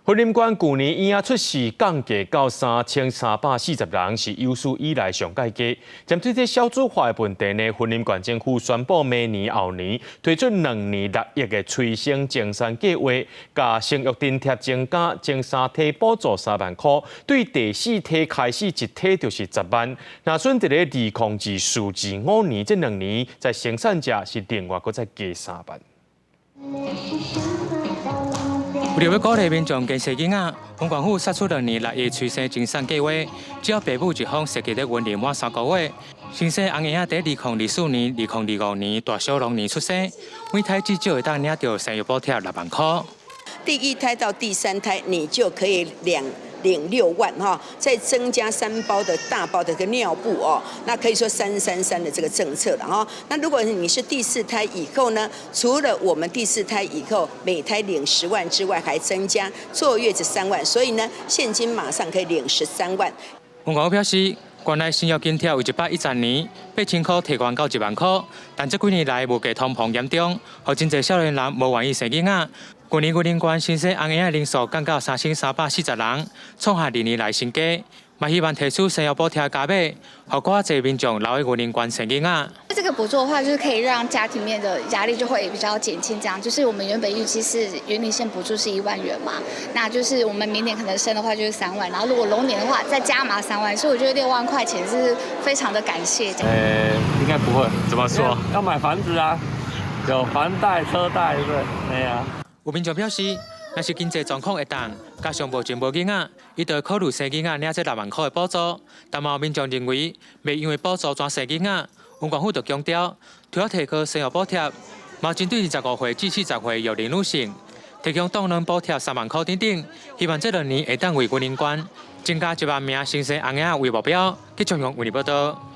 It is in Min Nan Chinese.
雲林縣舊年嬰仔出世降低到3340人，是有史以來上蓋低。針對這少子化的問題呢，雲林縣政府宣布明年後年推出2年6億的催生增產計劃，共生育津貼增加，前三胎補助3萬箍，對第四胎開始一胎就是10萬。若準佇咧2024、25年這兩年，在生產者是另外閣再加3萬。為著欲鼓勵民眾加生囡仔，雲縣府殺出2年6億催生增產計劃，只要爸母一方設籍佇雲林滿3個月，新生紅嬰仔佇2024年、2025年大小龍年出生，每胎至少會當領著生育補貼6萬箍。第一胎到第三胎，你就可以領6萬哈，再增加三包的大包的個尿布哦，那可以說三三三的這個政策了哈。那如果你是第四胎以後呢，除了我們第四胎以後每胎領10萬之外，還增加坐月子3萬，所以呢，現金馬上可以領13萬。雲縣府表示，原來生育津貼為110年8000箍提懸到1萬箍，但這幾年來物價通膨嚴重，予真濟少年人無願意生囡仔。舊年雲林縣新生紅嬰仔人數降到3340人，創下2年來新低。嘛希望提出生育補貼加碼，予較濟民眾留佇雲林縣生囡仔。這個補助的話，就是可以讓家庭面的壓力就會比較減輕。這樣就是我們原本預期是雲林縣補助是1萬元嘛，那就是我們明年可能生的話就是3萬，然後如果龍年的話再加碼三萬，所以我覺得6萬塊錢是非常的感謝。應該不會。怎麼說？要買房子啊，有房貸、車貸，對不對？對啊。有民眾表示，若是經濟狀況會當，加上目前無囡仔，伊就會考慮生囡仔領這6萬箍的補助。但嘛有民眾認為，袂因為補助轉生囡仔，雲縣府就強調，除了提高生育補貼，嘛針對25歲至40歲育齡女性，提供凍卵補貼3萬箍等等，希望這2年會當為雲林縣增加1萬名新生紅嬰仔為目標。記者用為你報道。